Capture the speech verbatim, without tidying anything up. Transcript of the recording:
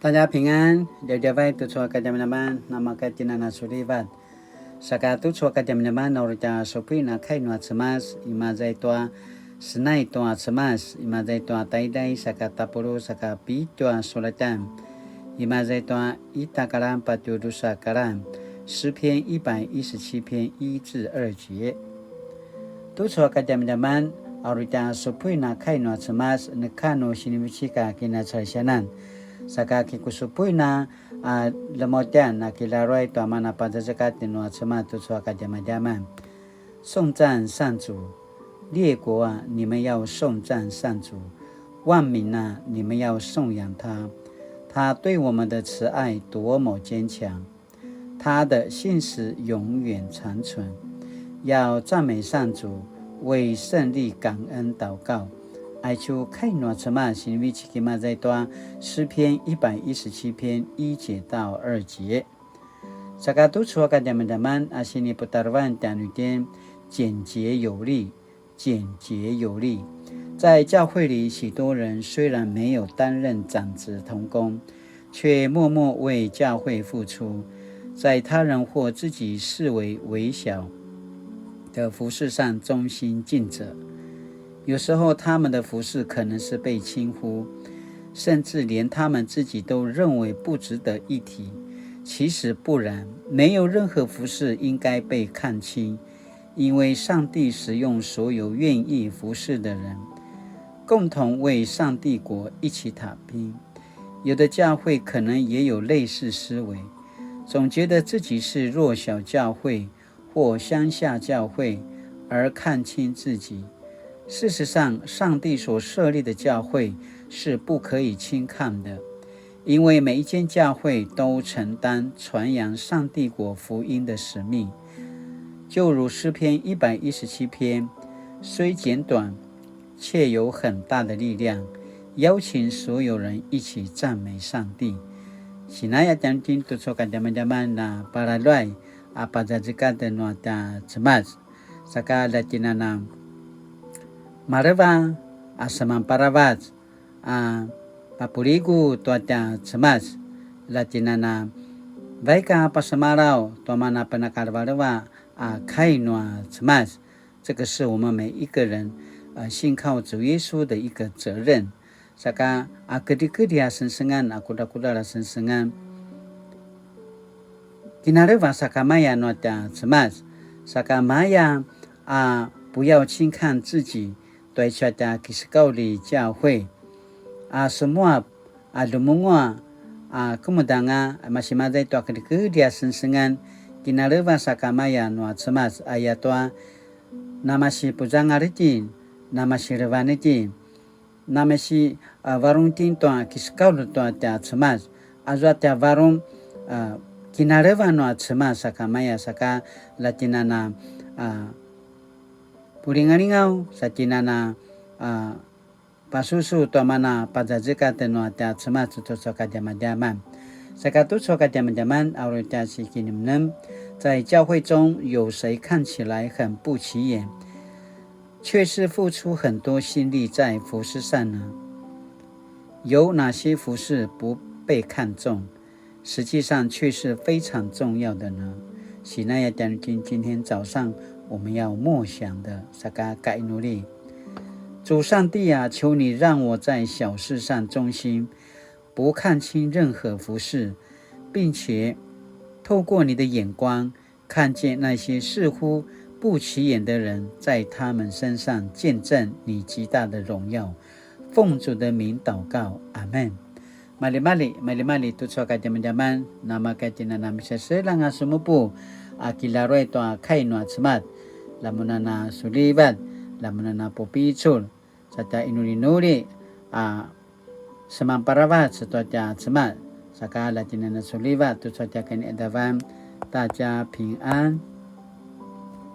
大家平安, djavadjavay tucu a kadjamadjaman, namakatjinana sulivat. Saka tucu a kadjamadjaman, uri tja supuin a kai nua Cemas, imaza i tua senai tua Cemas, imaza i tua taiday, saka tapuluq, saka pitju a sulatan, imaza i tua ita kalan patju drusa kalan, 诗篇一百一十七篇一至二节. Tucu a kadjamadjaman, a uri tja supuin a kai nua Cemas, neka nu sinivecik a kinacalisianan. Saka kikusupuin a, a, lemutian a kilaruay tua mana pazazekatj nua Cemas tucu a kadjamadjaman. 颂赞上主，列国啊，你们要颂赞上主；万民啊，你们要颂扬他。他对我们的慈爱多么坚强！ 他的信实永远长存。要赞美上主，为胜利感恩祷告。Aicu kai nua Cemas sinivecik imaza i tua 诗篇一百一十七篇一节到二节. Saka tucu a kadjamadjaman a siniputarevan tjanuitjen, 简洁有力。 简洁有力。在教会里，许多人虽然没有担任长执同工，却默默为教会付出，在他人或自己视为微小的服事上忠心尽责。有时候，他们的服事可能是被轻忽，甚至连他们自己都认为不值得一提。其实不然，没有任何服事应该被看轻， 因为上帝使用所有愿意服侍的人，共同为上帝国一起打拼。有的教会可能也有类似思维，总觉得自己是弱小教会或乡下教会，而看轻自己。事实上，上帝所设立的教会是不可以轻看的，因为每一间教会都承担传扬上帝国福音的使命。 就如诗篇一百一十七篇，虽简短，却有很大的力量，邀请所有人一起赞美上帝。Sinaya tjanuitjen tucu a kadjamadjaman na palaluay a pazazekatj nua tja Cemas. Saka la tjinana maleva a semanparavac a papuligu tua tja Cemas, la tjinana vaik a pasemalaw tua mana penakalevaleva a kai nua Cemas. 这个是我们每一个人，呃，信靠主耶稣的一个责任。Saka a kedrikedri a sengsengan, a kudrakudral a sengsengan, kinaleva sakamaya nua tja Cemas. Sakamaya a 不要轻看自己, tua icu a tja kisekaulj i tjauhe. A semuap, a lumunguaq, a kemudanga, a masimaza i tua kedrikedri a sengsengan, kinaleva sakamaya nua Cemas, ayatua namasi puzangal itjen, namasi levan itjen, namasi, a, varung itjen tua kisekaulj tua tja Cemas, azua tja varung, a, kinaleva nua Cemas sakamaya saka la tjinana, a, pulingalingaw, sa tjinana, a, pasusu tua mana pazazekatj nua tja Cemas tucu a kadjamadjaman. Saka tucu a kadjamadjaman, a uri tja sikinemnem, 在教会中有谁看起来很不起眼，却是付出很多心力在服事上呢？有哪些服事不被看重， 实际上却是非常重要的呢？Sinaya tjanuitjen 今天早上我们要默想的 saka kainuli. 主上帝啊，求你让我在小事上忠心，不看轻任何服事，并且透过你的眼光，看见那些似乎不起眼的人，在他们身上见证你极大的荣耀。奉主的名祷告，阿们。Maljimalji, maljimalji tucu a kadjamadjaman, namakatjinana miseselang a semupu a kilaruay tua kai nua Cemas, lamunana sulivat, lamunana pupicul, sa tja inulinuli a semanparavac tua tja Cemas, saka la tjinana sulivat tucu a tja kiniqadavan, 大家平安.